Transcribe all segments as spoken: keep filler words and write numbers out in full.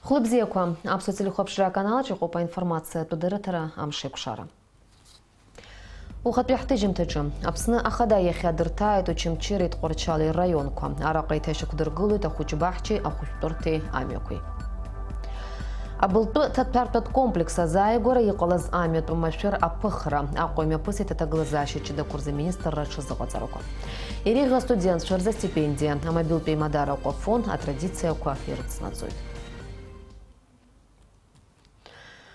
Хәлыбзиақәа, Аԥсуа телехәаԥшра аканалаҿ иҟоуп аинформациатә дырраҭара Амшеикәшара. Ухатәи ҳҭыжьымҭаҿы, Аԥсны Ахада иахьа дырҭааит Очамчыреи Тҟәарчали раионқәа. Араҟа еиҭашьақәдыргылоит ахәыҷбаҳчеи ахәышәтәырҭеи амҩақәеи. Абылтәы ҭаҭәартәатә комплекс азааигәара иҟалаз амҩатә машәыр аԥыхра, Аҟәа имҩаԥысит аҭагылазаашьа ҷыдақәа рзы аминистрра аҽазыҟаҵарақәа. Иреиӷьу астудентцәа рзы астипендиа, амобилтә еимадара Аҟәафон атрадициақәа ирыцнаҵоит.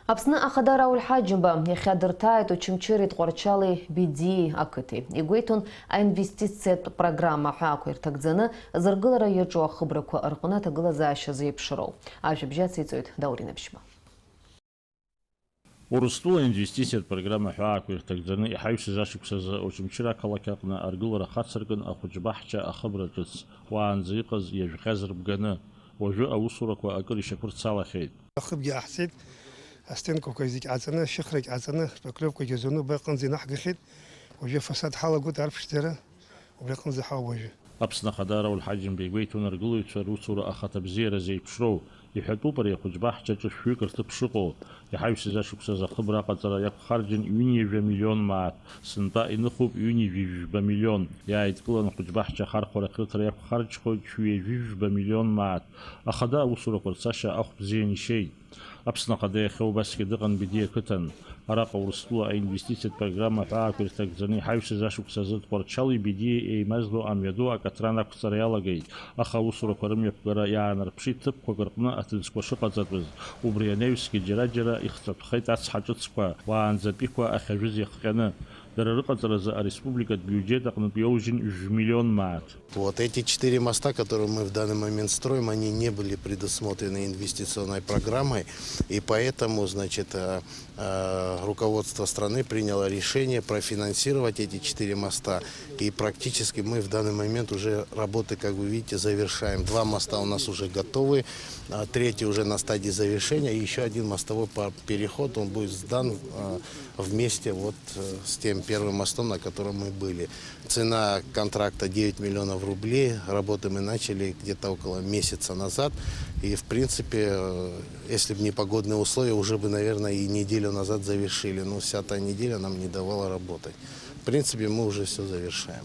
Аԥсны Ахада Рауль Ҳаџьымба иахьа дырҭааит Очамчыреи Тҟәарчали Бедиеи ақыҭеи. Игәеиҭон, аинвестициатә программа ҳәаақәа ирҭагӡаны зыргылара иаҿу ахыбрақәа рҟны аҭагылазаашьа зеиԥшроу. Ажәабжь ациҵоит Даур Инаԥшьба. Урыстәыла аинвестициатә программа ҳәаақәа ирҭагӡаны иҳаҩсыз ашықәсазы Очамчыра ақалақь аҟны аргылара хацыркын ахәыҷбаҳча ахыбра ҿыц, уаанӡа иҟаз иажәхьаз рыбганы, уажәы аусурақәа акыр ишьақәырцалахьеит. Ахыбгьы ааҳцеит, астенкақәа зегь ҟаҵаны, ашьыхрагь ҟаҵаны, шпаклевкагьы зоны убри аҟынӡа инаҳгахьеит. Уажәы афасад ҳалагоит арԥшӡара, убри аҟынӡа ҳауп уажәы. Аԥсны Ахада Рауль Ҳаџьымба игәеиҭон аргылаҩцәа русура ахаҭабзиара зеиԥшроу. Иҳәатәуп ари ахәыҷбаҳчаҿы шәҩык рҭыԥ шыҟоу. Иҳаҩсыз ашықәсазы ахыбра аҟаҵара иақәхарџьын ҩынҩажәа миллион мааҭ, сынтәа иныхуп ҩынҩажәи жәба миллион. Иааидкыланы ахәыҷбаҳча ахархәара ахьрыҭара иақәхарџьхоит шәҩажәи жәба миллион мааҭ. Ахада аусурақәа рцашьа ахә бзиан ишьеит. Аԥсны Ахада иахьа убасгьы дыҟан Бедиа ақыҭан. Араҟа Урыстәыла аинвестициатә программа ҳәаақәа ирҭагӡаны иҳаҩсыз ашықәс азы Тҟәарчали Бедиеи еимазло амҩаду акатран ақәҵара иалагеит, аха аусурақәа рымҩаԥгара иаанарԥшит ҭыԥқәак рҟны аҭыӡқәа шыҟаҵатәыз. Убри анаҩсгьы џьара-џьара ихҵатәхеит ацҳа ҿыцқәа, уаанӡатәиқәа ахьажәыз иахҟьаны. Дара рыҟаҵаразы ареспубликатә биуџьет аҟнытә иоужьын жәмиллион мааҭ. Вот эти четыре моста, которые мы в данный момент строим, они не были предусмотрены инвестиционной программой, и поэтому, значит, э, э, руководство страны приняло решение профинансировать эти четыре моста, и практически мы в данный момент уже работы, как вы видите, завершаем. Два моста у нас уже готовы, а третий уже на стадии завершения, и ещё один мостовой по-, переход, он будет сдан, э, вместе вот, э, с тем первым мостом, на котором мы были. Цена контракта девять миллионов рублей. Работы мы начали где-то около месяца назад. И, в принципе, э, если бы не погодные условия, уже бы, наверное, и неделю назад завершили. Но вся та неделя нам не давала работать. В принципе, мы уже всё завершаем.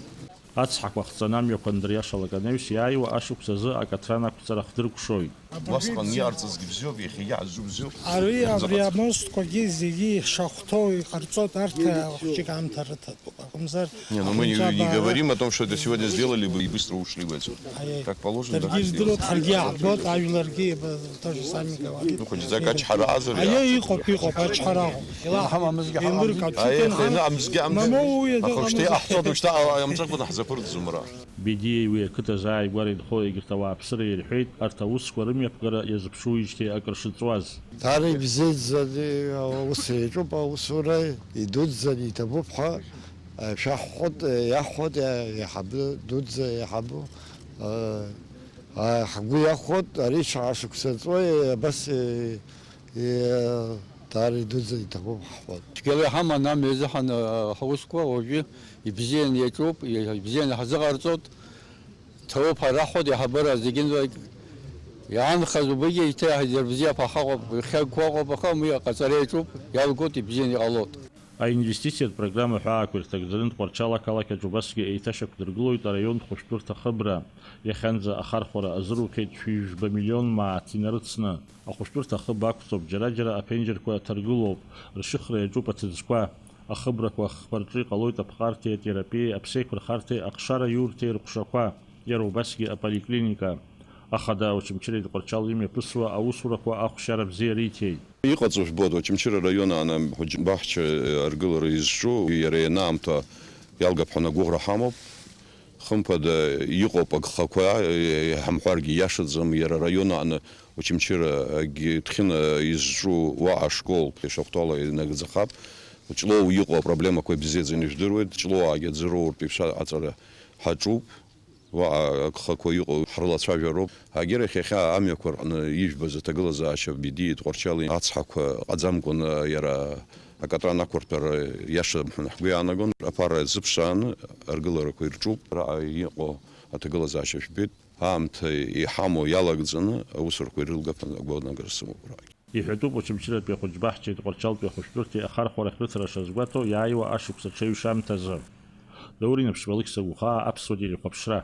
Ацҳақәа хҵаны амҩақәа андыриашалак анаҩс иааиуа ашықәс азы акатран ақәҵара хдыркәшоит. Убасҟан иҟарҵазгьы бзиоуп, иахьагьы ҳазҿу бзиоуп. Ари, абри амостқәагьы зегьы шахәҭоу иҟарҵоит, арҭ хәыҷык аамҭа рыҭатәуп. Акәымзар, не, ну мы не, не говорим о том, что это сегодня сделали бы и быстро ушли бы отсюда. Как положено, так и сделали. Даргьы ирдыруеит, ҳаргьы иаҳбоит, ажәларгьы то же самое говорит. Ну, хоть закачҳаразар. Аиеи, иҟоуп, иҟоуп, ачҳара. Еилыркаауеит. Аиеи, амзгьы, амзгьы. Мамоу уи. Аха ушьҭа иҟаҳҵоит, ушьҭа амҵәакәа ҳзаԥырҵӡом ара. Бедиеи уи ақыҭа азааигәара инхо егьырҭ ауааԥсыра ирҳәеит арҭ аусқәа рымҩаԥгара иазыԥшуижьҭеи акыр шыҵуаз. Даара ибзиаӡаны аус еиҿуп, аусура идуӡӡаны иҭабуп ҳәа, э, шәаҳҳәоит, э, иаҳҳәоит, э, иаҳабы дуӡӡа, иаҳабу, э, э, ҳгәы иахәоит, ари шаҟа шықәса ҵуеи, абас, э, Иа-, даара идуӡӡаны иҭабуп ҳҳәоит. Цәгьала иҳаман амҩа азыҳәан, а, ҳусқәа уажәы ибзианы иаҿуп, и-, ибзианы ҳзыҟарҵоит. Ҭоуп ҳәа раҳҳәоит, иаҳабыра зегьынџьарак иаанхаз убригьы еиҭа иаҳзырбзиап ҳәа ҳаҟоуп, ихьагәқәа ыҟоуп, аха уи аҟаҵара иаҿуп, иалгоит, ибзианы иҟалоит. Аинвестициатә программа ҳәаақәа ирҭагӡаны Тҟәарчал ақалақь аҿы убасгьы еиҭашьақәдыргылоит араион хәышәтәырҭа хыбра. Иахьанӡа ахархәара азырухьеит шәи жәба миллион мааҭ инарыцны. Ахәышәтәырҭа ахыб ақәҵоуп, џьара-џьара аԥенџьырқәа ҭаргылоуп, ршьыхра иаҿуп аҭыӡқәа. Ахыбрақәа ахқәа рҿы иҟалоит аԥҟарҭеи атерапиеи, аԥсеиқәырхарҭеи, ахшара иурҭеи рҟәшақәа, иара убасгьы аполиклиника. Ахада Очамчыреи Тҟәарчали имҩаԥысуа аусурақәа ахәшьара бзиа риҭеит. Иҟаҵо жәбоит, Очамчыра араион аҟны ахәыҷбаҳча аргылара изҿу, иара ианаамҭоу иалгап ҳәа агәыӷра ҳамоуп. Хымԥада, иҟоуп агхақәа, иҳамҳәаргьы иашаӡам, иара араион аҟны Очамчыра агьы Ҭхьына изҿу уаҟа ашкол ишахәҭоу ала инагӡахап. Ҷлоу иҟоу апроблемақәа ибзиаӡаны ижәдыруеит, Ҷлоуаагьы аӡы роуртә еиԥш аҵара ҳаҿуп. Уаҟа агхақәа иҟоу ҳрылацәажәароуп. Агьырахь иахьа амҩақәа рҟны ижәбаз аҭагылазаашьа Бедиеи Тҟәарчали ацҳақәа ҟаӡамкәаны иара акатран ақәырҭәар иашам ҳәа ҳгәы иаанагон. Аԥара зыԥшааны аргыларақәа ирҿуп. Араҟа иҟоу аҭагылазаашьа жәбеит. Аамҭа иҳамоу иалагӡаны аусурақәа ирылгап ҳәа агәаанагара сымоуп уаагьы. Иҳәатәуп, Очамчыратәи ахәыҷбаҳчеи Тҟәарчалтәи ахәышәтәырҭеи ахархәара ахьрыцраша азгәаҭо, иааиуа ашықәс аҽеиҩша аамҭазы. Даур Инаԥшьба, Алықьса Гәхаа, Аԥсуа телехәаԥшра.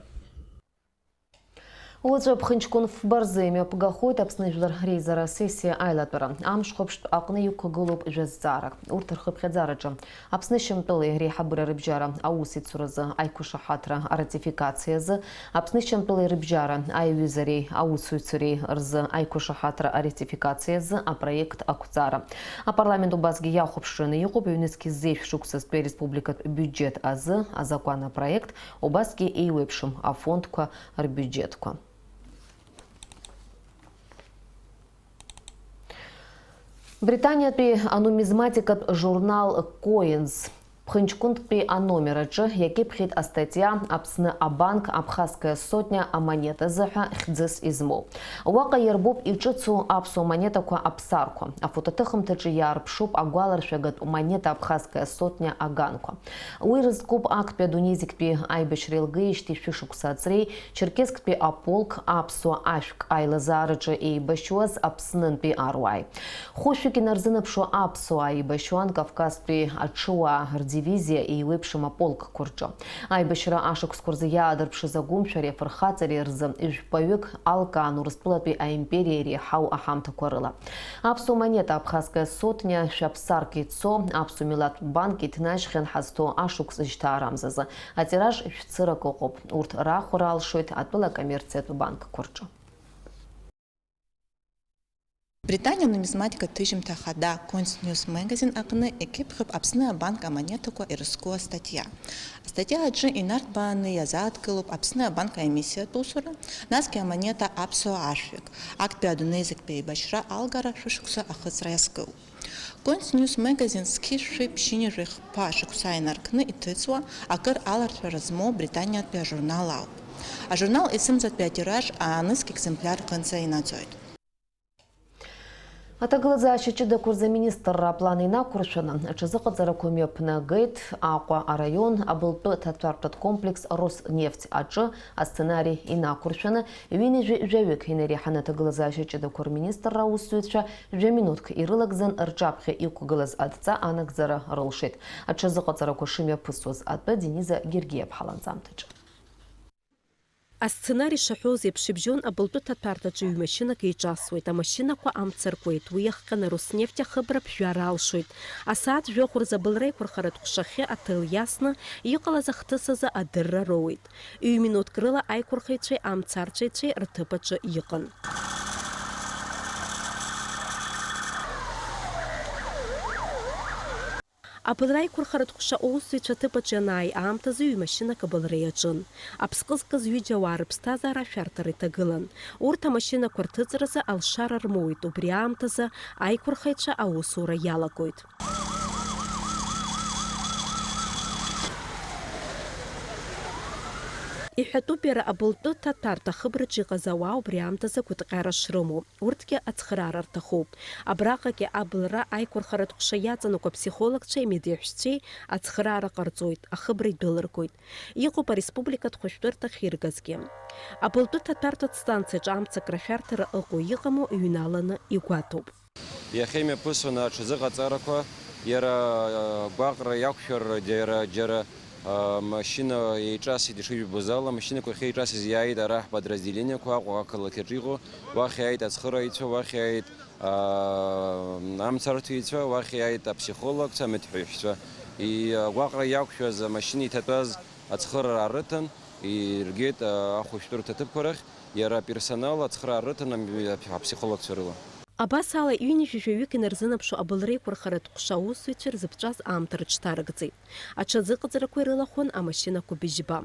Уаҵәы Аԥхынҷкәын фба рзы имҩаԥгахоит Аԥсны жәлар реизара асессиа аилатәара. Амшхәаԥштә аҟны иқәгылоуп жәа зҵаарак. Урҭ рхыԥхьаӡараҿы Аԥсны Шьамтәылеи реиҳабыра рыбжьара аусеицуразы аиқәышаҳаҭра аратификациазы, Аԥсны Шьамтәылеи рыбжьара аиҩызареи аусеицуреи рзы аиқәышаҳаҭра аратификациазы апроект ақәҵара. Апарламент убасгьы иахәаԥшраны иҟоуп ҩнызқь зежә шықәсазтәи ареспубликатә биуџьеҭ азы азакәан апроект, убасгьы еиуеиԥшым афондқәа рбиуџьеҭқәа. Британиатәи анумизматикатә журнал Коинс Ԥхынҷкәынтәи аномер аҿы иакьыԥхьит астатиа Аԥсны абанк Абхазская сотня амонетазы ҳәа хьӡыс измоу. Уаҟа иарбоуп иҿыцу аԥсуа монетақәа аԥсарқәа. Афотоҭыхымҭаҿы иаарԥшуп агәаларшәагатә монета Абхазская сотня аганқәа. Уи рызкуп актәи адунеи зегьтәи аибашьра еилгеижьҭеи шәышықәса аҵреи, Черкессктәи аполк аԥсуа ашәк аилазаараҿы еибашьуаз Аԥснынтәи аруааи. Хәышәҩык инарзынаԥшуа аԥсуаа еибашьуан Кавказтәи аҽыуаа рдивизиа еиуеиԥшым аполкқәа рҿы. Аибашьра ашықәсқәа рзы иаадырԥшыз агәымшәареи афырхаҵареи рзы жәпаҩык алкаан Урыстәылатәи аимпериа иреиҳау аҳамҭақәа рыла. Аԥсуа монета Абхазская сотня шәаԥсарк ицо, аԥсуа милаҭтә банк иҭнажьхьан ҳазҭоу ашықәс жьҭаарамзазы. Атираж шәцырак ыҟоуп. Урҭ раахәара алшоит атәыла акоммерциатә банкқәа рҿы. Британиа анумизматика ҭыжьымҭа хада Coins News Magazine аҟны икьыԥхьуп Аԥсны абанк амонетақәа ирызку астатиа. Астатиа аҿы инарҭбааны иазааҭгылоуп Аԥсны абанк аемиссиатә усура, насгьы амонета аԥсуа ашәҩык, актәи адунеи зегьтәи еибашьра алгара шәышықәса ахыҵра иазкылоуп. Coins News Magazine зқьи шәи ԥшьынҩажәи хԥа шықәса инаркны иҭыҵуа, акыр аларҵәара змоу Британиатәи ажурнал ауп. Ажурнал есымзатәи атираж аанызқь екземпляр рҟынӡа инаӡоит. Аҭагылазаашьа ҷыдақәа рзы аминистрра аплан инақәыршәаны аҽазыҟаҵарақәа мҩаԥнагеит Аҟәа араион абылтәы ҭаҭәартәратә комплекс Роснефть аҿы асценари инақәыршәаны, ҩынҩажәи жәаҩык инареиҳаны аҭагылазаашьа ҷыдақәа рминистрра аусзуҩцәа жәа-минуҭк ирылагӡан рҿаԥхьа иқәгылаз адҵа анагӡара рылшеит. Аҽазыҟаҵарақәа шымҩаԥысуаз атәы Дениза Гергиаԥҳа ланҵамҭаҿы. Асценари шаҳәоз еиԥш, ибжьон абылтәы ҭаҭәарҭаҿы ҩ-машьынак еиҿасуеит, амашьынақәа амца ркуеит, уи иахҟьаны Роснефть ахыбра ԥжәара алшоит. Асааҭ жәохә рзы абылра еиқәырхаратә ҟәшахьы аҭел иасны, иҟалаз ахҭыс азы адырра роуеит. Ҩ-минуҭк рыла аиқәырхаҩцәеи амцарцәеицәеи рҭыԥ аҿы иҟан. Абылра аиқәырхаратә ҟәша аусзуҩцәа аҭыԥ аҿы ианааи аамҭазы ҩ-машьынак абылра иаҿын. Аԥсҟы зкыз ҩыџьа ауаа рыԥсҭазаара ашәарҭара иҭагылан. Урҭ амашьынақәа рҭыҵразы алшара рмоуит, убри аамҭазы аиқәырхаҩцәа аусура иалагоит. Иҳәатәуп, иара абылтәы ҭаҭәарҭа ахыбраҿы иҟаз ауаа убри аамҭазы гәыҭҟьара шрымоу. Урҭгьы ацхыраара рҭахуп. Абраҟагьы абылра аиқәырхаратә ҟәша иаҵанакуа аԥсихологцәеи амедеҳәшьцәеи ацхыраара ҟарҵоит, ахыбра идәылыргоит. Иҟоуп ареспубликатә хәышәтәырҭа ахьиргазгьы. Абылтәы ҭаҭәарҭатә станциаҿы амцакра ашәарҭара ыҟоу-иҟаму ҩналаны игәаҭоуп. Иахьа имҩаԥысуан аҽазыҟаҵарақәа, иара, а, гәаҟра иақәшәар, џьара, џьара, а, машьына еиҿасит, ишыжәбоз ала, амашьынақәа ахьеиҿасыз иааит ара ҳподразделениақәа, Аҟәа ақалақь аҿы иҟоу, уахь иааит ацхырааҩцәа, уахь иааит, а, амцарҭәаҩцәа, уахь иааит аԥсихологцәа, амедҳәаҩцәа. И-, агәаҟра иақәшәаз амашьына иҭатәаз ацхыраа рыҭан, иргеит, а, ахәышәтәырҭа ҭыԥқәа рахь, иара аперсонал ацхыраа рыҭан ам-, аԥсихологцәа рыла. Абас ала, ҩынҩажәи жәаҩык инарзынаԥшуа абылреиқәырхаратә ҟәша аусзуҩцәа ирзыԥҵәаз аамҭа рыҽҭаркӡеит. Аҽазыҟаҵарақәа ирылахәын амашьынақәа быжьба.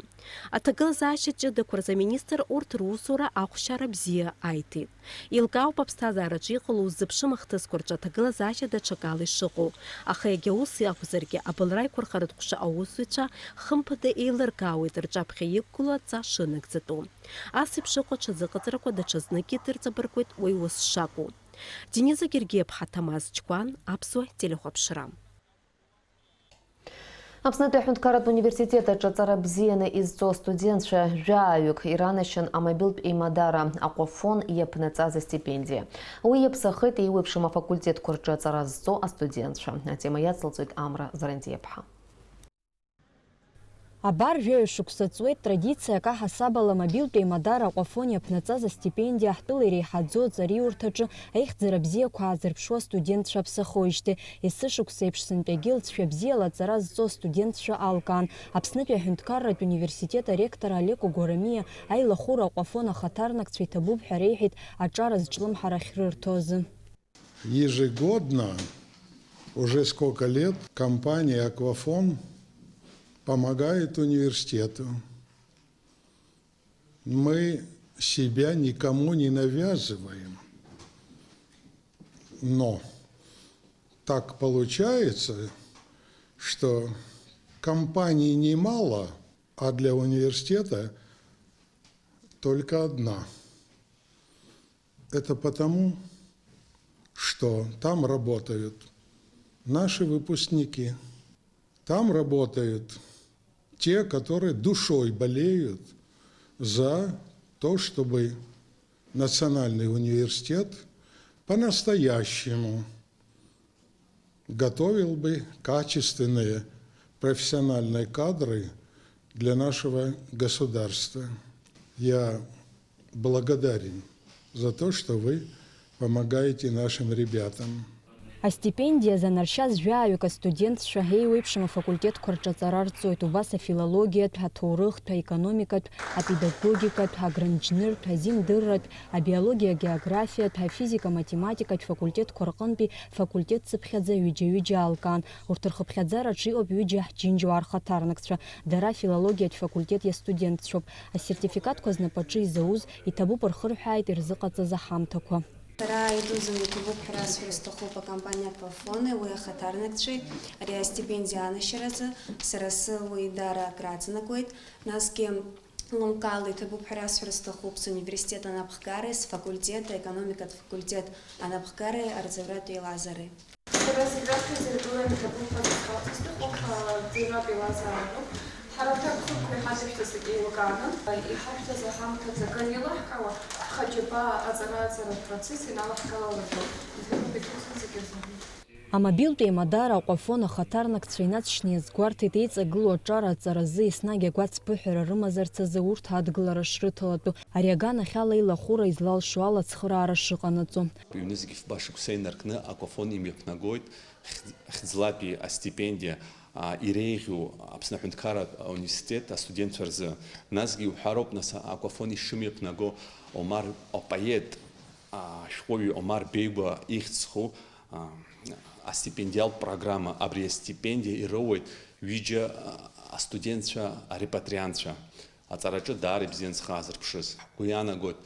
Аҭагылазаашьа ҷыдақәа рзы аминистр урҭ русура ахәшьара бзиа аиҭеит. Еилкаауп аԥсҭазаараҿы иҟало уззыԥшым ахҭысқәа рҿы аҭагылазаашьа даҽакала ишыҟоу, аха иагьа ус акәзаргьы, абылра аиқәырхаратә ҟәша аусзуҩцәа хымԥада еилыркаауеит рҿаԥхьа иқәгылоу адҵа шынагӡатәу. Ас еиԥш ыҟоу аҽазыҟаҵарақәа даҽазныкгьы дырҵабыргуеит уи ус шакәу. Дениза Гергиаԥҳа, Ҭамаз Чкәан, Аԥсуа телехәаԥшра. Аԥснытәи аҳәынҭқарратә университет аҿы аҵара бзианы изҵо астудентцәа жәаҩык иранашьан амобилтә еимадара Аҟәафон иаԥнаҵаз астипендиа. Уи иаԥсахеит еиуеиԥшым афакультетқәа рҿы аҵара зҵо астудентцәа. Атема иацылҵоит Амра Зарандиаԥҳа. Абар, жәаҩа шықәса ҵуеит, традициак аҳасабала мобилтә еимадара Аҟәафон иаԥнаҵаз астипендиа ҳтәыла иреиҳаӡоу аҵариурҭаҿы аихьӡара бзиақәа аазырԥшуа астудентцәа аԥсахоижьҭеи. Есышықәса еиԥш сынтәагьы лҵшәа бзиала аҵара зҵо астудентцәа алкаан. Аԥснытәи аҳәынҭқарратә университет аректор Алеко Гәарамиа аилахәыра Аҟәафон ахаҭарнакцәа иҭабуп ҳәа реиҳәеит аҿар азҿлымҳара ахьрырҭо азы. Ежегодно, уже сколько лет, компания «Аквафон» помогает университету. Мы себя никому не навязываем. Но так получается, что компаний немало, а для университета только одна. Это потому, что там работают наши выпускники, там работают те, которые душой болеют за то, чтобы национальный университет по-настоящему готовил бы качественные профессиональные кадры для нашего государства. Я благодарен за то, что вы помогаете нашим ребятам. Астипендиа занаршьаз жәаҩык астудентцәа еиуеиԥшым афакультетқәа рҿы аҵара рҵоит, убас афилологиатә, аҭоурыхтә, аекономикатә, апедагогикатә, агроинженертә, азиндырратә, абиологиа-географиатә, афизика-математикатә факультетқәа рҟынтәи факультетцыԥхьаӡа ҩыџьа-ҩыџьа алкаан. Урҭ рхыԥхьаӡараҿы иҟоуп ҩыџьа ҳџьынџьуаа рхаҭарнакцәа. Дара афилологиатә факультет иастудентцәоуп. Асертификатқәа знапаҿы изауз, иҭабуп рхырҳәааит ирзыҟаҵаз аҳамҭақәа. Сара идуӡӡаны иҭабуп ҳәа расҳәар сҭахуп акомпаниа Аквафони уи ахаҭарнакцәеи ари астипендиа анашьаразы. Сара сзы уи даара акрааҵанакуеит. Насгьы лымкаала иҭабуп ҳәа расҳәар сҭахуп суниверситет анапхгареи, сфакультет, аекономикатә факультет анапхгареи арҵаҩратә еилазаареи. Сара зегь раԥхьаӡа иргыланы иҭабуп ҳәа сызхәыцуа сҭахуп, ыы, ӡырҩратә еилазаароуп. Ҳара ҳҭакԥхықәра иҳадышәҵаз акы еилкааны, иҳашәҭаз аҳамҭа ҵакы анеилаҳкаауа, ҳхаҷаба аҵара-аҵаратә процесс иналаҳгалалатәуп. Иҭабуп егьырҭ зегьы рзыҳәан. Амобилтә еимадара Аҟәафон ахаҭарнакцәа инаҵшьны иазгәарҭеит еиҵагылоу аҿар аҵаразы еснагь агәацԥыҳәара рымазарц азы урҭ адгылара шрыҭалатәу, ари аганахьала илахәыра излалшо ала ацхыраара шыҟанаҵо. Ҩнызқь фба шықәса инаркны Аҟәафон имҩаԥнагоит хьӡ-, хьӡлатәи астипендиа, а, иреиӷьу Аԥсны аҳәынҭқарратә ауниверситет астудентцәа рзы. Насгьы иуҳәароуп, нас, Аҟәафон ишымҩаԥнаго Омар, апоет, а, ашәҟәыҩҩы Омар Беигәа ихьӡ зху, а, астипендиалтә программа, абри астипендиа ироуеит ҩыџьа, а, астудентцәа, арепатриантцәа. Аҵараҿы даара ибзиан зхы аазырԥшыз. Ҳгәы иаанагоит,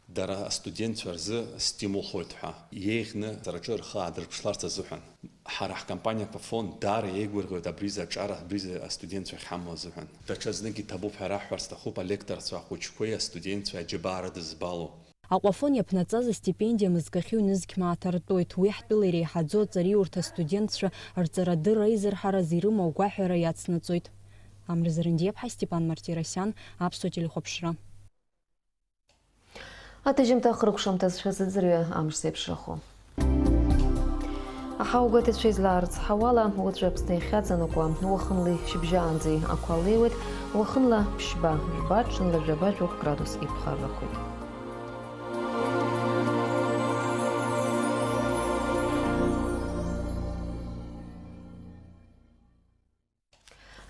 дара астудентцәа рзы стимулхоит ҳәа, иеиӷьны аҵараҿы рхы аадырԥшларц азыҳәан. Ҳара ҳкомпаниа Аквафон даара еигәырӷьоит абризы аҿар, абризы астудентцәа ахьҳамоу азыҳәан. Даҽа знык иҭабуп ҳәа раҳҳәар сҭахуп алекторцәа ахәыҷқәеи астудентцәеи аџьабаа рыдызбало. Аҟәафон иаԥнаҵаз астипендиа мызкахьы ҩнызқь мааҭ артәоит. Уи ҳтәыла иреиҳаӡоу аҵариурҭа астудентцәа рҵарадырра аизырҳараз ирымоу агәаҳәара иацнаҵоит. Амра Зарандиаԥҳа, Степан Мартиросиан, Аԥсуа телехәаԥшра. Аҭыжьымҭа ахыркәшамҭазшәа зыӡырҩы амш зеиԥшрахо. Аҳауагәаҭацәа излаарыцҳауала, уаҵәы Аԥсны иахьаҵанакуа, уахынлеи шьыбжьаанӡеи ақәа леиуеит, уахынла ԥшьба, жәба, ҽынла жәаба-жәохә градус иԥхаррахоит.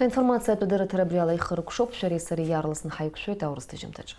Аинформациатә дырраҭара абри ала ихыркәшоуп, шәареи сареи иаарласны ҳаиқәшәоит аурыс ҭыжьымҭаҿы.